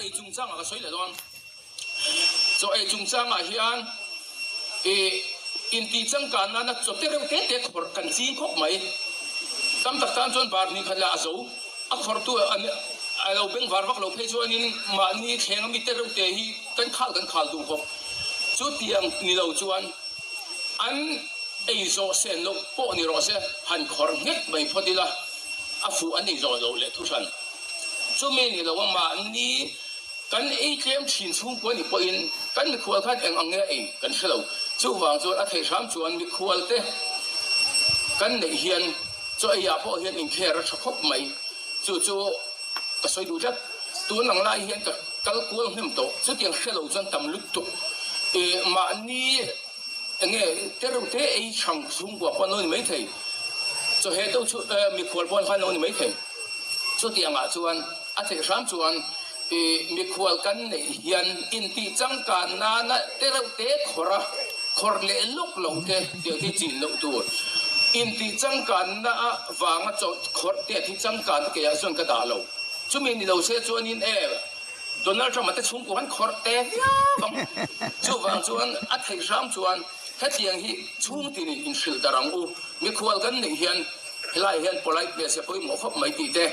Ei chungchangah ka sawi leh dawn. Chaw ei chungchangah hian i intih changkan nana chaw te reuh te te khawrh kan ching khawp mai. Tam tak tan chuan bar hnih khat lah a zo. A khawrhtu a lo beng var vak lo phei chuanin mahni thleng ami te reuh te hi kan khal kan khal duh khawp. Chutiang ni lo chuan an ei zawh sen loh pawh ni rawh se, han khawrh nghet mai phawt ila a fuh an ei zawh loh leh thuhran. Chumi ni lo a mahni kan ei tlem thin chhungkua ni pawhin kan mikhual khan eng ang nge a ei kan hre lo. Chuvang chuan a theih hram chuan mikhual te kan neih hian chaw eiah pawh hian inkher a tha khawp mai. Chu chu ka sawi duh tlat. Tun ang lai hian ka kal kual hnem tawh. Chutiang hre lo chuan tam lutuk mahni Enge tereuh te ei chhang chhungkua pawh an lo ni maithei, chawheh deuh chu mikhual pawh an khan lo ni maithei. Chutiangah chuan a theih hram chuan ih mikhual kan neih hian intih changkan nana tereuh te khawrh a, khawrh leh lawk lo te tiang hi chin loh tur. Intih changkan na vanga chaw khawrh te thi changkan te keiah chuan ka dah lo. Chumi ni lo se chuanin e. Donald Trump-a te chhungkua han khawrh te viau ang. Chuvang chuan a theih hram chuan hetiang hi chhungtin in inhrilh darh ang u. Mikhual kan neih hian helaiah hian politeness hi a pawimawh khawp mai tih te.